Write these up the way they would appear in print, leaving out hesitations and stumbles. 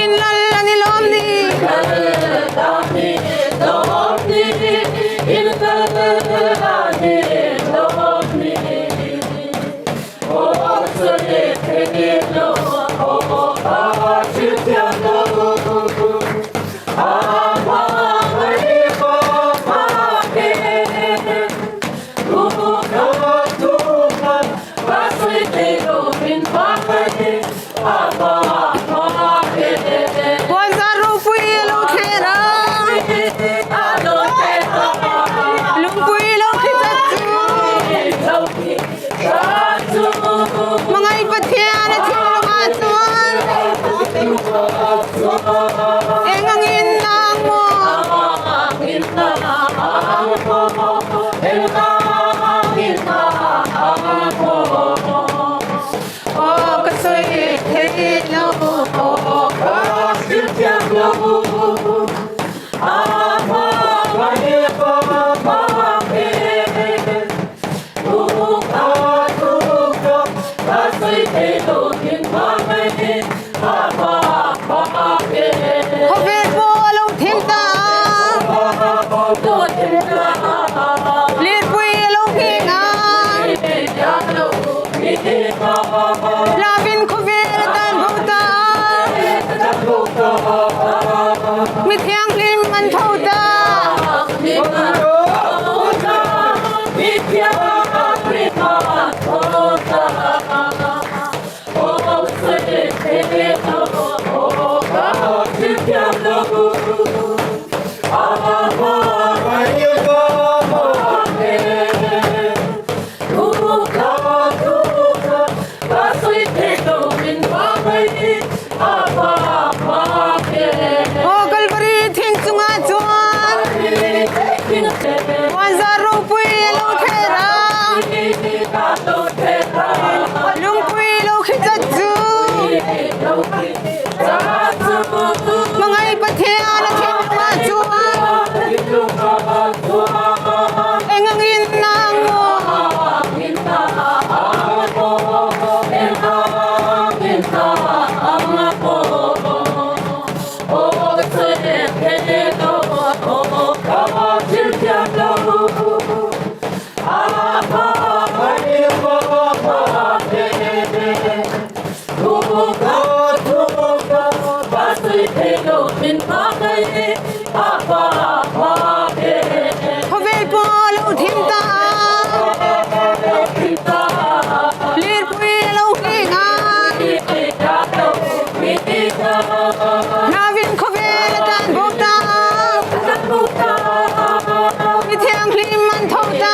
In lal a ni lawm ni? Puanzar ropui a lo thler a, lungpui lo thli chat chu Hmangaih Pathian a thinlungah chuan eng angin nang maw? Aw ka sawi thei lo Khawvel pawh a lo thim ta a, lirpui a lo ngheng a, hlavin khawvel a tan bo ta a, mi thianghlim an tho ta. Aw Kalvari thing chungah chuan puanzar ropui a lo ther a. Lungpui lo khi chat chu Hmangaih Pathian a thinlungah chuan eng angin nang maw? Khawvel pawh a lo thim ta a, lirpui a lo ngheng a, hnavin khawvel a tan bawk ta a, mi thianghlim an tho ta.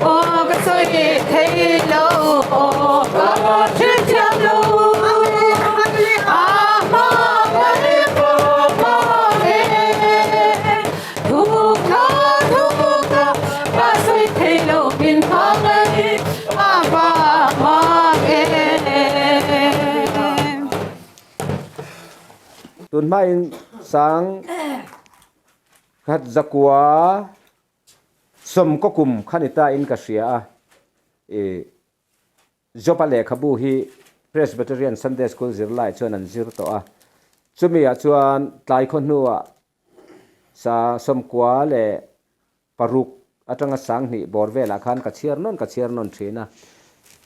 Aw ka sawi thei lo, ka hrethiam lo. Ka sawi thei lo min hmangaih a vang e. Tun hmain sang khat zakua sawm kaw kum kha ni ta in ka hria a, i Job-a lehkhabu hi Presbyterian Sunday School zirlai chuan an zir tawh a, chumi ah chuan tlai khaw hnuah sa sawmkua leh paruk atanga sanghnih bawr velah khan ka chhiar nawn ka chhiar nawn thin a,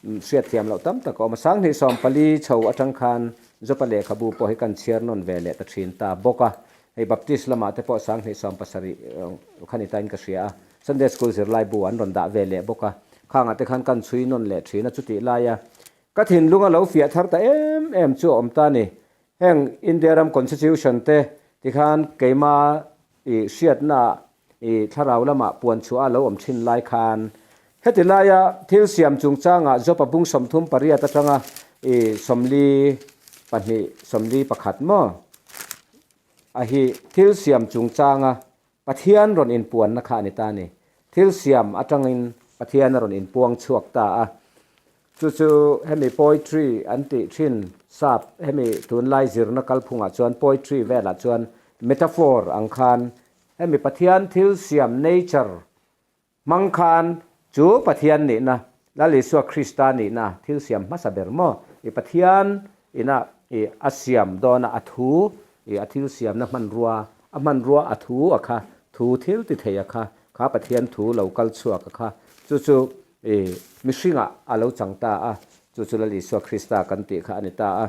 hriatthiam loh tam tak a awm a. Sanghnih 14 chho atang khan Jopa lehkhabu pawh hi kan chhiar nawn ve leh ta thin ta bawk a. Hei Baptist lamah te pawh sanghnih 70 kha ni tain ka hria a, Sunday School zirlai bu an rawn dah ve leh bawk a, khangah te khan kan chhui nawn leh thin a chutih laia ka thinlung a lo fiah thar ta em em chu a awm ta a ni. Heng India ram Constitution te tikhan keima i hriatna i thlarau lamah puan chhuah a lo awm thin lai khan heti laia thil siam chungchangah Jopa bung 38 atanga i 42 41 maw a hi thil siam chungchanga Pathian rawn inpuanna kha a ni ta a ni. Thil siam atangin Pathian a rawn inpuang chhuak ta a. Chu chu hemi poetry an tih thin sap hemi tunlai zirna kalphungah chuan poetry velah chuan metaphor ang khan hemi Pathian thil siam nature. Hmang khan chu Pathian nihna, Lal Isua Krista nihna thil siam hmasa ber maw? I Pathian ina i a siam dawna a thu, i a thil siamna hmanrua, a hmanrua a thu a kha, thu thil ti thei a kha, kha Pathian thu lo kal chhuak a kha, chu chu i mihringah a lo chang ta a, chu chu Lal Isua Krista kan tih kha a ni ta a.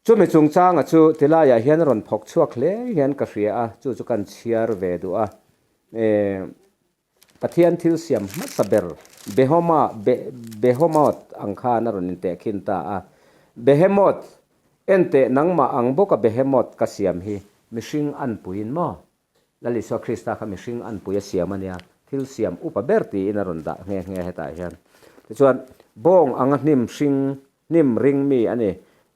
Chumi chungchanga chu tilaiah hian a rawn phawk chhuak hle hian ka hria a, chu chu kan chhiar ve duh a. E, Pathian thil siam hmasa ber Behoma, Be, Behemoth ang khan a rawn intehkhin ta a. Behemoth, enteh nangmah ang bawka Behemoth ka siam hi mihring anpuiin maw? Lal Isua Krista kha mihring anpui a siam a nia, thil siam upa ber tiin a rawn dah nghe nghe hetah hian. Tichuan, bawng anga hnim hring, hnim ring mi a ni.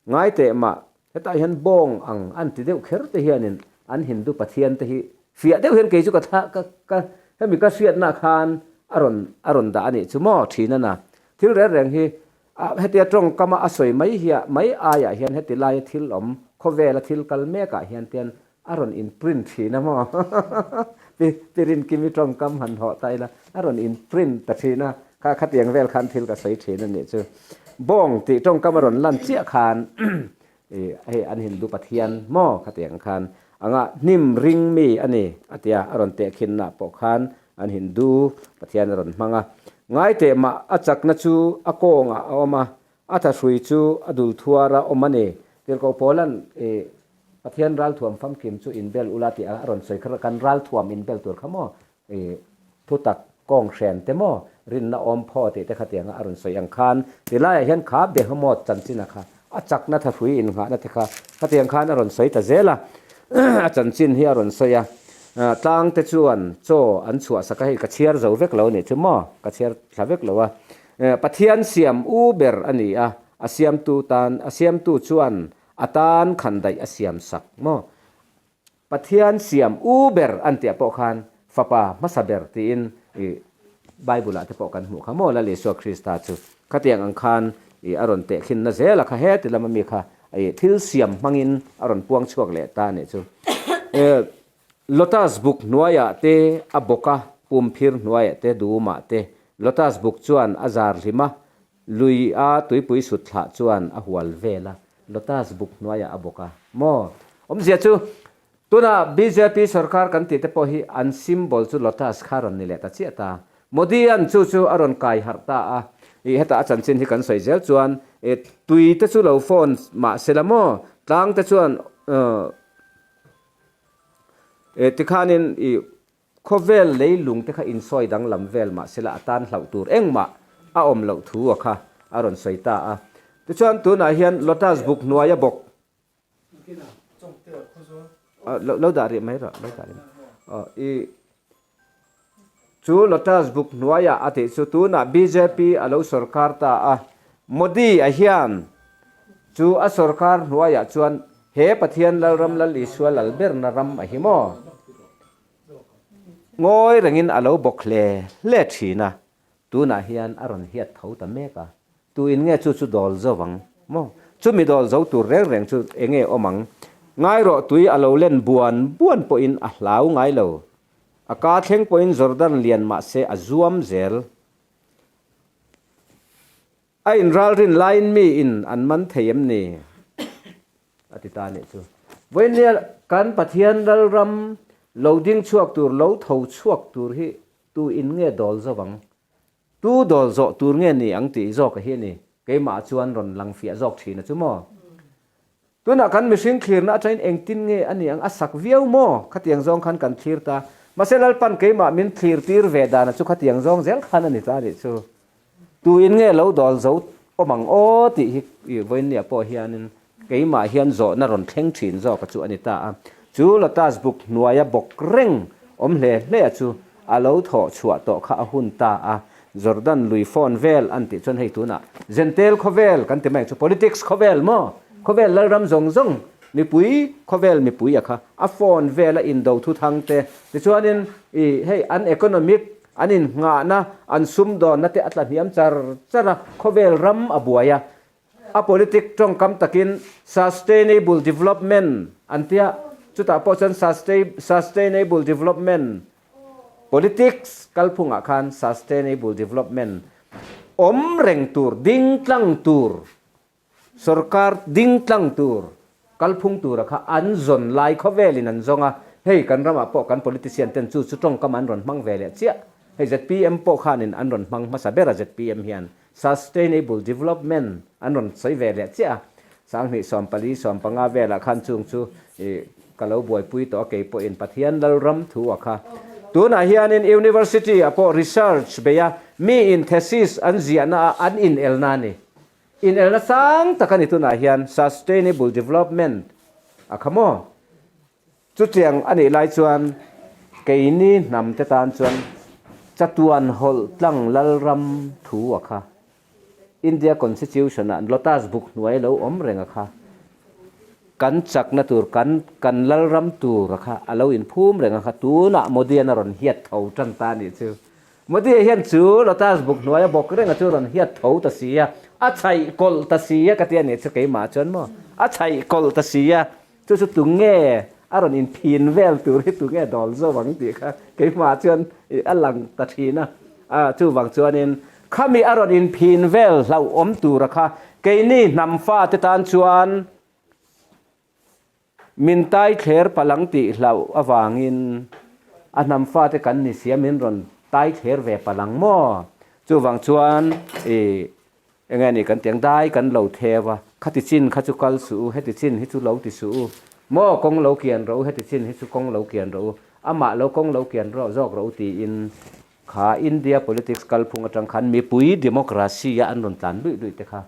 Ngai teh mah, hetah hian bawng ang an ti deuh kher te hianin an Hindu pathian te hi fiah deuh hian kei chu ka thla ka ka hemi ka hriatna khan a rawn a rawn dah a nih chu maw thin a na. Thil reng reng hi A hetia tawngkama a sawi mai hiah mai aiah hian heti laia thil awm, khawvela thil kal mekah hian tian a rawn in print thin a maw? Pi Pirinkimi tawngkam han hawh ta ila a rawn in print ta thin a, kha khatiang vel khan thil ka sawi thin a nih chu. Bawng tih tawngkam a rawn lan chiah khan i hei an Hindu pathian maw khatiang khan anga hnim ring mi a ni a tia a rawn tehkhinna pawh khan an Hindu pathian a rawn hmang a. Ngai teh mah a chakna chu a kawngah a awm a, a thahrui chu a dul thuar a awm a ni. Tirhkoh Paula'n i Pathian ralthuam famkim chu inbel ula tih a rawn sawi kha kan ralthuam inbel tur kha maw i thutak kawng hren te maw rinna awm phaw tih te khatianga a rawn sawi ang khan tilaiah hian kha Behemoth chanchina kha a chakna thahrui innghahna te kha khatiang khan a rawn sawi ta zel a, a chanchin hi a rawn sawi a, tlang te chuan chaw an chhuah sak a, hei ka chhiar zo vek lo a nih chu maw ka chhiar thla vek lo a, Pathian siam u ber a ni a, a siamtu tan a siamtu chuan a tan khandaih a siam sak maw. Pathian siam u ber an tih ah pawh khan Fapa hmasa ber tiin i Bible ah te pawh kan hmuh kha maw Lal Isua Krista chu khatiang ang khan i a rawn tehkhinna zel a kha heti lama mi kha i thil siam hmangin a rawn puang chhuak leh ta a nih chu. Lotus buk hnuaiah te a bawk a, pumphir hnuaiah te dumah te Lotus buk chuan a zar hlim a, Lui a tuipui sut thlah chuan a hual vel a, Lotus buk hnuaiah a bawk a. Maw? Awmzia chu, tuna bjp sorkar kan tih te pawh hi an symbol chu Lotus kha rawn ni leh ta chiah ta. Modi an chu chu a rawn kai harh ta a. Ih heta a chanchin hi kan sawi zel chuan, ih tui te chu lo phone mah se la maw? Tlang te chuan, ih tikhanin ih Khawvel leilung te kha insawi danglam vel mahsela a tan hlauh tur engmah a awm loh thu a kha a rawn sawi ta a. Tichuan tunah hian Lotus buk hnuaia bawk lo dah rih mai rawh, lo dah rih mai. Aw i chu Lotus buk hnuaia a tih chu tunah bjp a lo sorkar ta a. Modi a hian chu a sorkar hnuaiah chuan he Pathian Lalram Lal Isua lal berna ram a hi maw? Ngawi rengin a lo bawk hle hle thin a, tunah hian a rawn hiat tho ta mek a, tu in nge chu chu dawl zo vang maw? Chumi dawl zo tur reng reng chu eng nge awm ang? Ngai rawh tui a lo len buan buan pawhin a hlau ngai lo, a ka thleng pawhin Jordan lian mah se a zuam zel. A inralrin laiin mi in an man thei em ni? A ti ta nih chu. Vawinia kan Pathian lalram lo ding chhuak tur, lo tho chhuak tur hi tu in nge dawl zo ang? Tu dawl zawh tur nge ni ang tih zawk a hi a ni. Keimah chuan rawn lang fiah zawk thin a chu maw? Tunah kan mihring thlirna atangin engtin nge a ni ang a sak viau maw? Khatiang zawng khan kan thlir ta. Mahse Lalpan keimah min thlir tir ve dana chu khatiang zawng zel khan a ni ta a nih chu. Tuin nge lo dawl zo awm ang aw tih hi i vawiinniah pawh hianin keimah hian zawhna rawn thleng thin zawka chu a ni ta a. Chu Lotus buk hnuaia bawk reng awm hle hle a chu a lo thawh chhuah tawh kha a hun ta a. Jordan lui phone vel an tih chuan hei tunah Zentel khawvel kan ti mai ang chu politics khawvel maw? Khawvel lalram zawng zawng mipui khawvel mipui a kha a phone vel a indo thu thang te tichuanin i hei an economic an innghahna an sumdawnna te a tla hniam char char a khawvel ram a buai a a politic tawngkam takin sustainable development an tia chutah pawh chuan sustainable development. Politics kalphungah khan sustainable development awm reng tur, ding tlang tur, sorkar ding tlang tur, kalphung tura kha an zawn lai khawvelin an zawng a, hei kan ramah pawh kan politician ten chu chu tawngkam an rawn hmang ve leh chiah. Hei zpm pawh khanin an rawn hmang hmasa ber a zpm hian sustainable development an rawn sawi ve leh chiah a, 20 14 15 velah khan chung chu ih ka lo buaipui tawh a kei pawhin Pathian Lalram thu a kha. Tunah hianin University ah pawh research bei a, mi in thesis an ziahna ah an inelna a ni. Inelna sang tak a ni tunah hian sustainable development a kha maw? Chutiang a nih lai chuan keini hnam te tan chuan chatuan hawlh tlang Lalram thu a kha. India Constitution ah Lotus buk hnuai lo awm reng a kha. Kan chakna tur kan kan Lalram tur a kha a lo inphum reng a kha. Tunah Modi-an a rawn hiat tho tan ta a nih chu. Modi hian chu Lotus buk hnuaia bawk renga chu rawn hiat tho ta si a, a chhaih kawlh ta si a ka ti a nih chu keimah chuan maw? A chhaih kawlh ta si a, chu chu tunge a rawn inphin vel tur hi tunge dawl zo ang tih kha keimah chuan a lang ta thin a. A chuvang chuanin khami a rawn inphin vel hlauhawm tura kha keini hnam fate tan chuan Min tai thler palang tih hlauh avangin a hnam fate kan ni sia min rawn tai thler ve palang maw? Chuvang chuan i enge ni kan tiang dai kan lo theu a, khati chin kha chu kal suh u, heti chin hi chu lo ti suh u, maw kawng lo kian rawh u, heti chin hi chu kawng lo kian rawh u, amah lo kawng lo kian rawh zawk rawh u tiin kha India politics kalphung atang khan mipui democracy a an rawn tlan luih luih te kha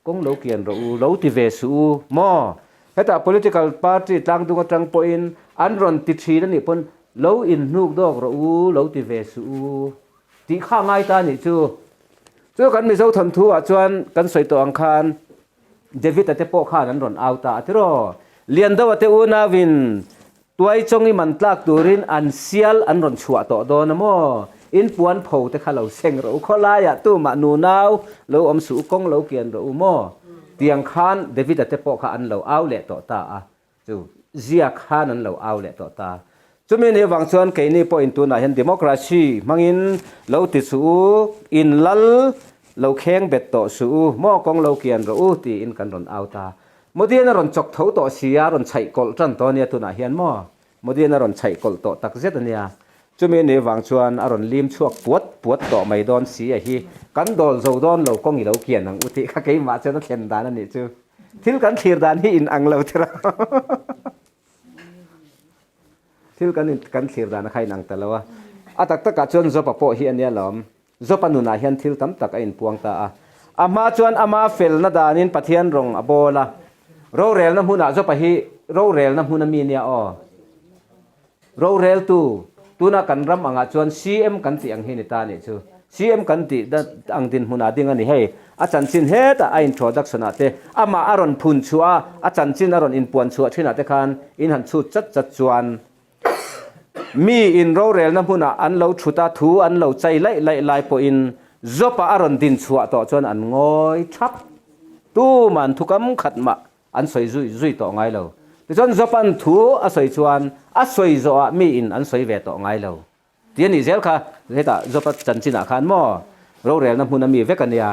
Kawng lo kian rawh u, lo ti ve suh u maw? Hetah political party tlangdung atang pawhin an rawn ti thin a nih pawn lo inhnuk dawk rawh u, lo ti ve suh u tih kha a ngai ta a nih chu. Chu kan Mizo thawnthu ah chuan kan sawi tawh ang khan David-a te pawh khan an rawn au ta a tiraw? Liandoa te unauin Tuai chawng i man tlak turin an sial an rawn chhuah tawh dawn a maw? In puan pho te kha lo seng rawh u, khawlaiah tumah nunau lo awm suh u, kawng lo kian rawh u maw? Tiang khan David-a te pawh kha an lo au leh tawh ta a, chu zia khan an lo au leh tawh ta. Chumi ni avang chuan keini pawhin tunah hian democracy hmangin lo ti suh u, in lal lo kheng bet tawh suh u maw, kawng lo kian rawh u tiin kan rawn au ta. Modian a rawn chawk tho tawh si a, a rawn chhaih kawlh tan tawh a nia tunah hian maw? Modian a rawn chhaih kawlh tawh tak zet a nia. Chumi ni vang chuan a rawn lim chhuak puat puat tawh mai dawn si a hi. Kan dawl zo dawn lo kawng i lo kian ang u tih kha keimah chuan a thlen dan a nih chu. Thil kan thlir dan hi in ang lo thira. Thil kan kan thlir dan a kha in ang ta lo a. A tak takah chuan Job-a pawh hi a nia lawm. Job-a nunah hian thil tam tak a inpuang ta a. A hma chuan ama felna danin Pathian rawng a bawl a. Rorelna hmunah Job-a hi rorelna hmun a mi nia aw. Roreltu, tuna kan ram angah chuan CM kan tih ang hi ni ta nih chu. CM kan tih ang dinhmunah ding a ni hei. A chanchin hetah a introduction-ah te, amah a rawn phun chhuah a, a chanchin a rawn inpuan chhuah thinah te khan in han chhut chat chat chuan, Mi in rorelna hmunah an lo thut a, thu an lo chai laih laih lai pawhin Job-a a rawn din chhuah tawh chuan an ngawi thap. Tuman thu kam khat mah an sawi zui zui tawh ngai lo. Tichuan Job-a'n thu a sawi chuan a sawi zawhah mi in an sawi ve tawh ngai lo. Ti a nih zel kha hetah Job-a chanchinah khan maw rorelna hmun a mi vek a nia.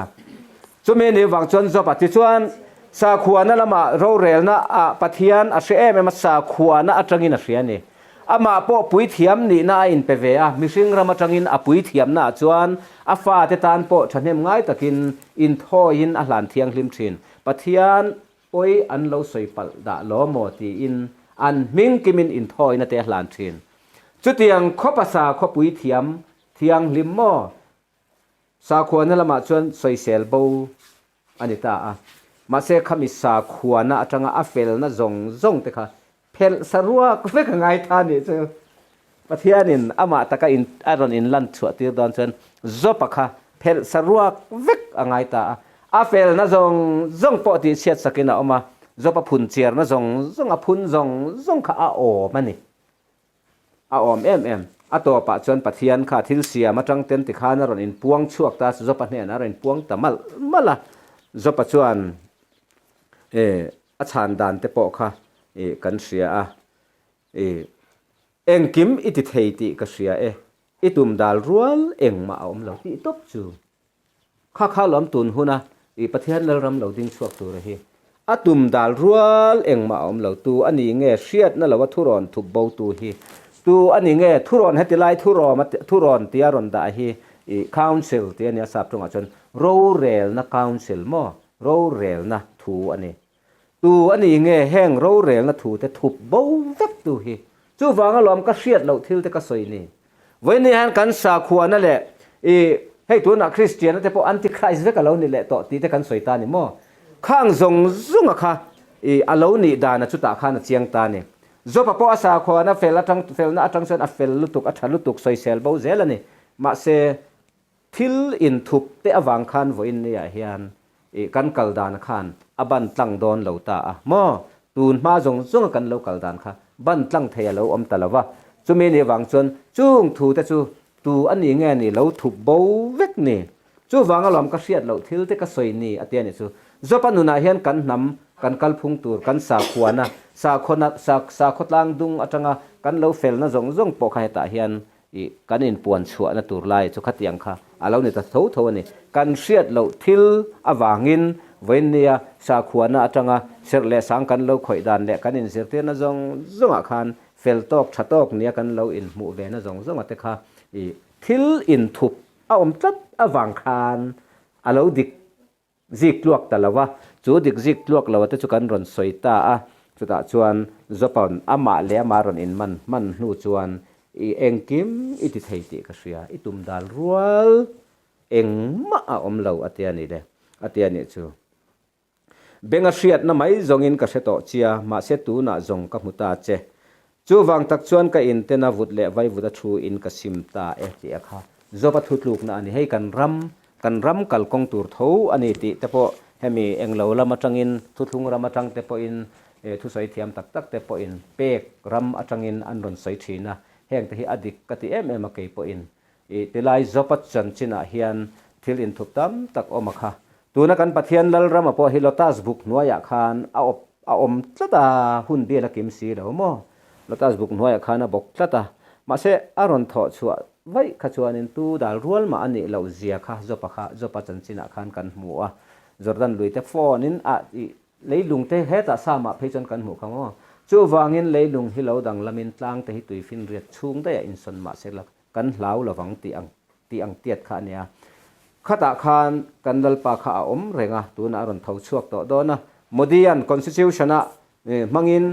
Chumi ni vang chuan Job-a tichuan sakhuana lamah rorelna ah Pathian a hre em em a, sakhuana atangin a hria a ni. Amah pawh puithiam nihna a inpe ve a, mihring ram atangin a puithiamna ah chuan a fate tan pawh thahnem ngai takin inthawiin a hlan thianghlim thin. Pathian pawi an lo sawi palh dah law maw tiin an hming kimin inthawina te a hlan thin. Chutiang khawpa sakhaw puithiam thianghlim maw? Sakhuana lamah chuan sawisel bo a ni ta a, mahse khami sakhuana atanga a felna zawng zawng te kha phelh saruak vek a ngai ta nih chu. Pathianin amah taka in a rawn inlan chhuah tir dawn chuan Job-a kha phelh saruak vek a ngai ta a, a felna zawng zawng pawh tih chhiat sakin a awm a, Job-a phun chiarna zawng zawng a phun zawng zawng kha a awm a ni. A awm em em. A tawpah chuan Pathian kha thil siam atang ten tikhan a rawn inpuang chhuak ta, Jopa hnenah a rawn inpuang ta malh malh a. Jopa chuan e a chhan dan te pawh kha e kan hria a, e engkim i ti thei tih ka hria e. I tum dal rual engmah a awm lo tih tawp chu. Kha kha lawm tun huna i Pathian Lalram lo ding chhuak tura hi a tum dal rual engmah a awm lo. Tu a ni nge hriatna lo a thurawn thup bo tu hi? Tu a ni nge thurawn heti lai thurawm a thurawn tia rawn dah hi i council tih a nia sap tawngah chuan rorelna council maw rorelna thu a ni. Tu a ni nge heng rorelna thu te thup bo vek tu hi? Chuvang alawm ka hriat loh thil te ka sawi ni. Vawiin hian kan sakhuana leh i hei tunah Kristiana te pawh anti-Christ vek a lo ni leh tawh tih te kan sawi ta ni maw? Khang zawng zawnga kha i a lo nih dana chutah khan a chiang ta ni. Job-a pawh a sakhuana fel atang felna atang chuan a fel lutuk, a tha lutuk sawisel bo zel a ni. Mahse, Thil inthup te avang khan vawiin niah hian ih kan kal dan khan a ban tlang dawn lo ta a maw? Tun hma zawng zawnga kan lo kal dan kha ban tlang thei a lo awm ta lo va, chumi nih vang chuan chung thu te chu tu a ni nge ni lo thup bo vek ni? Chuvang alawm ka hriat loh thil te ka sawi ni a tia ni chu. Jopa nunah hian kan hnam, kan kalphung tur, kan sakhuana, sakhawna, sakhaw tlang dung atanga kan lo felna zawng zawng pawh kha hetah hian I kan inpuan chhuahna tur lai chu khatiang kha a lo ni ta tho tho a ni. Kan hriat loh thil avangin vawiinnia sakhuana atanga serh leh sang kan lo khawih dan leh kan inzirtirna zawng zawngah khan fel tawk tha tawk nia kan lo inhmuh ve na zawng zawnga te kha i thil inthup a awm tlat avang khan a lo dik Zik tluak ta lo a, chu dik zik tluak lo a te chu kan rawn sawi ta a, chutah chuan Jopa'n amah leh amah rawn inman hman hnu chuan i engkim i ti thei tih ka hria, i tum dal rual engmah a awm lo a tia ni le, a tia nih chu. Benga hriatna mai zawngin ka hre tawh chia, mahse tunah zawng ka hmu ta che. Chuvang tak chuan ka intena vut leh vaivut a thu in ka sim ta e tih a kha Job-a thutlukna a ni. Hei kan ram, kan ram kalkawng tur tho a ni tih te pawh hemi englo lam atangin, thuthlung ram atang te pawhin, thusawi thiam tak tak te pawhin pek ram atangin an rawn sawi thin a. Heng te hi a dik ka ti em em a kei pawhin. I tilai Job-a chanchinah hian thil inthup tam tak awm a kha. Tuna kan Pathian Lalrama pawh hi Lotus buk hnuaiah khan a awp a awm tlat a, hun bial a kim si lo maw? Lotus buk hnuaiah khan a bawk tlat a, mahse a rawn thawh chhuah vaih kha chuanin tu dal rual mah a nih loh zia kha Job-a kha Job-a chanchinah khan kan hmu a, Jordan luite phone in a ih leilung te hetah samah phei chuan kan hmuh kha maw? Chuvangin leilung hi lo danglamin tlang te hi tuifinriat chhung daih a insawn mahse la kan hlau lovang tih ang tih ang tiat kha a nia. Khatah khan kan Lalpa kha a awm reng a, tunah a rawn tho chhuak tawh dawn a. Modi-a'n Constitution-a hmangin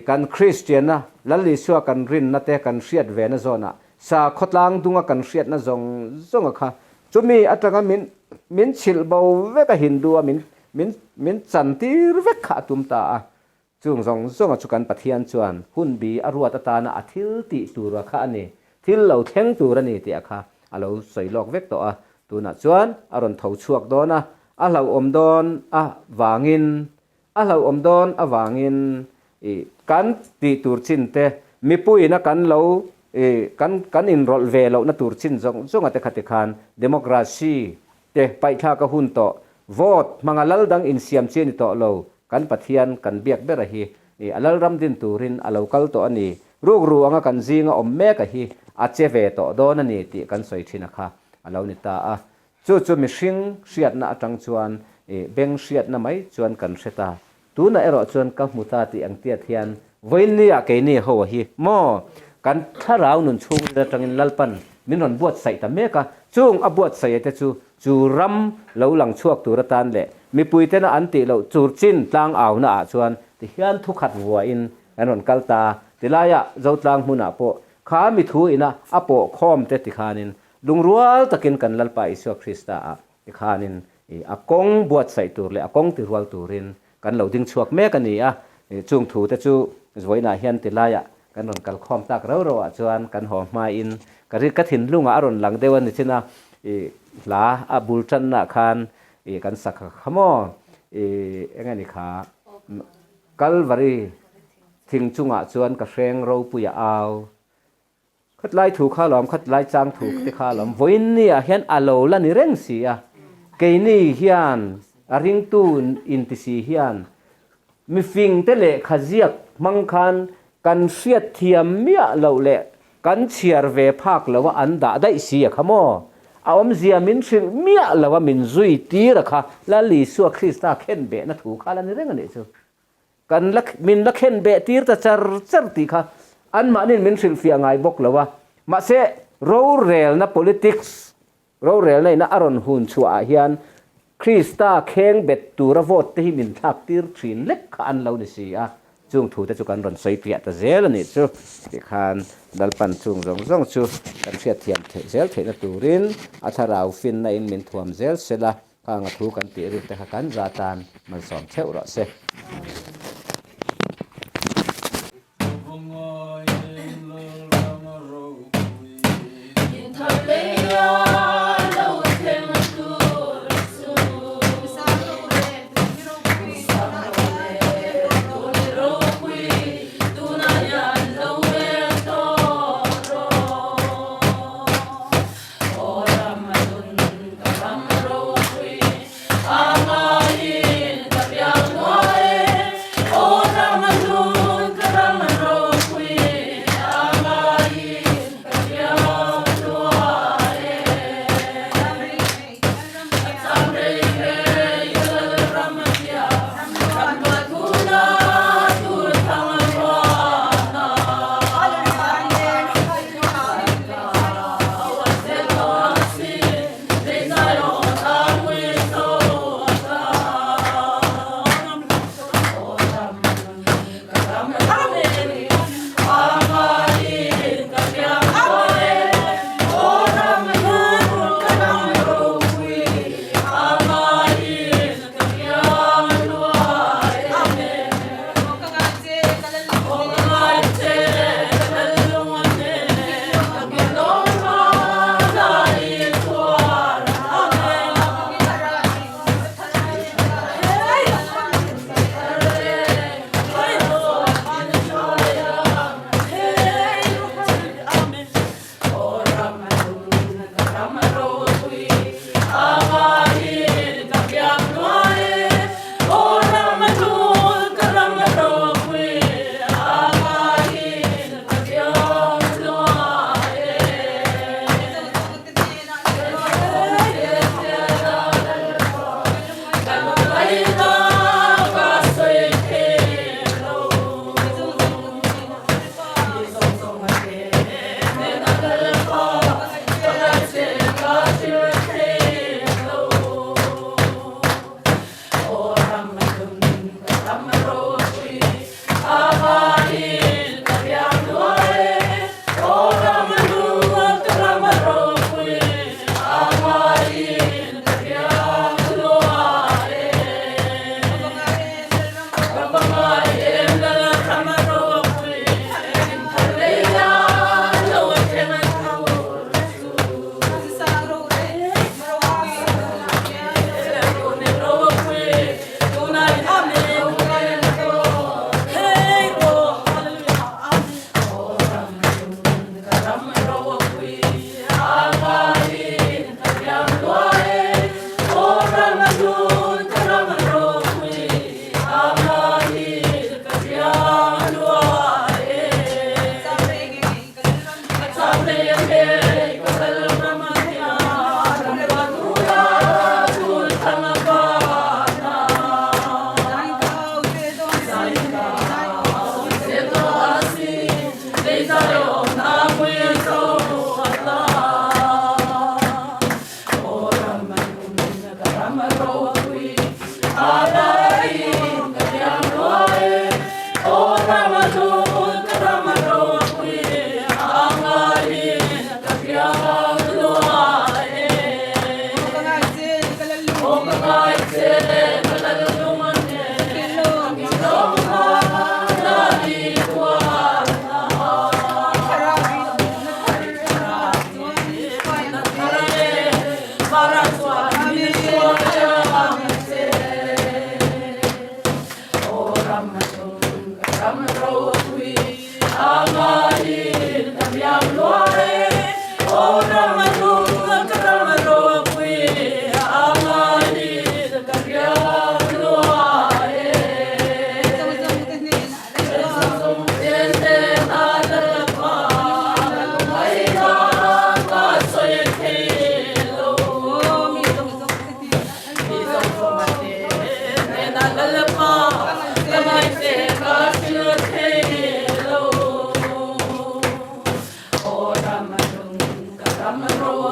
kan Kristianna, Lal Isua kan rinna te kan hriat ve na zawnah sakhaw tlang dunga kan hriatna zawng zawnga kha chumi atanga min min chhilh bo vek a Hindu-a min min min chantir vek kha a tum ta a. Chung zawng zawnga chu kan Pathian chuan hun bi a ruat atana a thil tih tura kha a ni, thil lo thleng tur a ni tih a kha a lo sawi lawk vek tawh a. Tunah chuan a rawn tho chhuak dawn a, a hlauhawm dawn a vangin, a hlauhawm dawn avangin i kan tih tur chin te, mipuiin a kan lo i kan kan inrawlh ve lohna tur chin zawng zawnga te kha tikhan democracy te paihthlak a hun tawh, vote hmanga lal dang insiam chi a ni tawh lo, Kan Pathian kan biak bera hi i a Lalram din turin a lo kal tawh a ni. Rukru anga kan zinga awm mek a hi a che ve tawh dawn a ni tih kan sawi thin a kha a lo ni ta a. Chu chu mihring hriatna atang chuan i beng hriatna mai chuan kan hre ta. Tunah erawh chuan ka hmu ta tih ang tiat hian vawiinnia keini ho a hi maw kan thlarau nun chhungril atangin Lalpan min rawn buatsaih ta mek a. Chung a buatsaih te chu Chu ram lo lang chhuak tur atan leh mipuitena an tih loh chur chin tlang auna ah chuan ti hian thu khat vuahin an rawn kal ta. Tilaiah Zotlang hmunah pawh kha mi thu ina a pawh khawm te tikhanin lungrual takin kan Lalpa Isua Krista ah tikhanin a kawng buatsaih tur leh a kawng ti rual turin kan lo ding chhuak mek a ni a. Chung thu te chu vawiinah hian tilaiah kan rawn kal khawm tak rau rau ah chuan kan haw hmain ka ri ka thinlungah a rawn lang deuh a ni chin a, ih hla a bul tanna khan ih kan sak kha kha maw ih eng a ni kha Kalvari thing chungah chuan ka hreng ropui a au khatlai thu kha lawm khatlai chang thu te kha lawm vawiin ni ah hian a lo la ni reng si a keini hian a ringtu inti si hian Mifing te lehkha ziak hmang khan kan hriat thiam miah loh leh Kan chhiar ve phak lo a an dah daih si a kha maw? A awmzia min hrilh miah lo a min zui tir a kha Lal Isua Krista khen behna thu kha la ni reng a nih chu. Kan la min la khen beh tir ta char char tih kha anmahniin min hrilhfiah ngai bawk lo a. Mahse rorelna politics Rorelna ina a rawn hun chhuahah hian Krista kheng bet tura vote te hi min thlak tir thin lek kha an lo ni si a, chung thu te chu kan rawn sawi piah ta zel a nih chu. Tikhan Lalpan chung zawng zawng chu kan hriatthiam theih zel theihna turin a thlarau finna in min thuam zel sela, khang a thu kan tih rik te kha kan za tan malsawm theuh rawh se.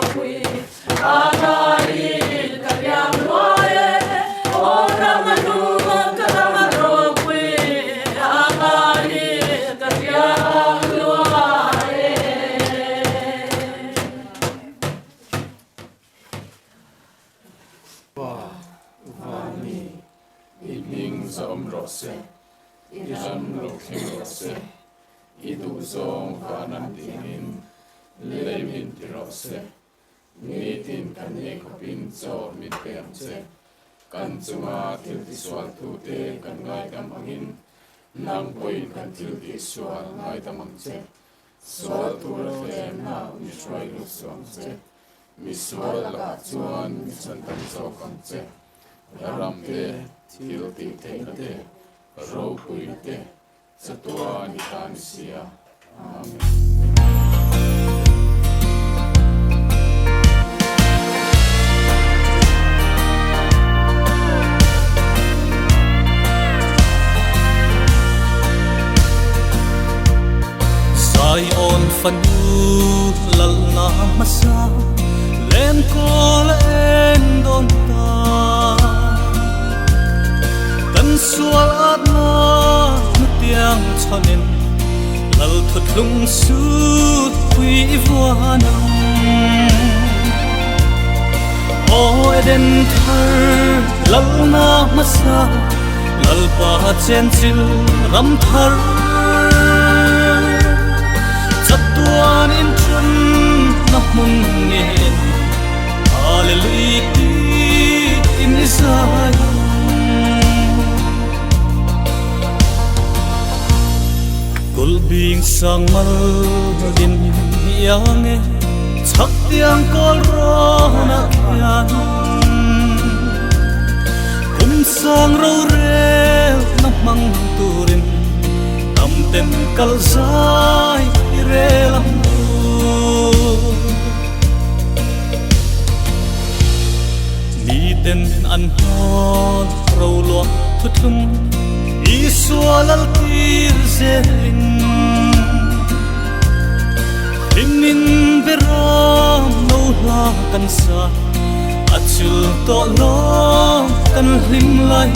ropui a ngaiin ka liam luai e. Aw ram a hlu ka ram a ropui a ngaiin ka liam luai e. Pa, Vani, i hming zawm rawh se, i ram lo thleng rawh se, i duhzawng van an tihngin lei min ti rawh se. Nitin kan ei khawpin chaw min pe ang che. Kan chunga thil tisualtute kan ngaidam angin nang pawhin kan thil tihsual ngaidam ang che. Sual tura thlemna mi hruai lut suh ang che. Mi sual lakah chuan mi chhan tam zawk ang che. Ram te, thil tih theihna te, ropuina te, chatuan i ta ni sia. Amen. Zion fanu lalna hmasa lenkawl en dawn ta Kan sual atna hnutiang chhanin lal thuthlung sut pui i vuan ang Aw Eden thar lalna hmasa Lalpa chenchil ram thar Chatuan in then na hmun ngen Hallelujah ti in i zai ang. Kulhbing sang mal din iang e chhak tiang kawl rawn ah khian Kum sang rorel na hmang turin tam ten kal zai i rel ang u. Miten an hnawl ro luah thuthlung Isua lal tir zelin Hlimin beram lo hla kan sa A chul tawh lo kan hlim lai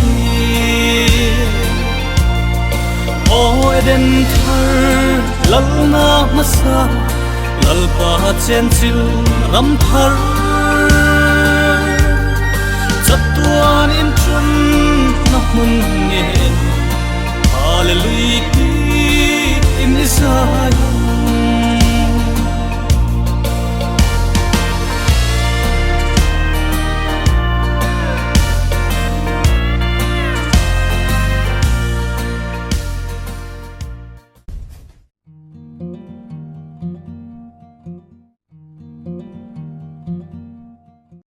Aw Eden thar lalna hmasa Lalpa chenchil ram thar Chatuan in then na hmun ngen.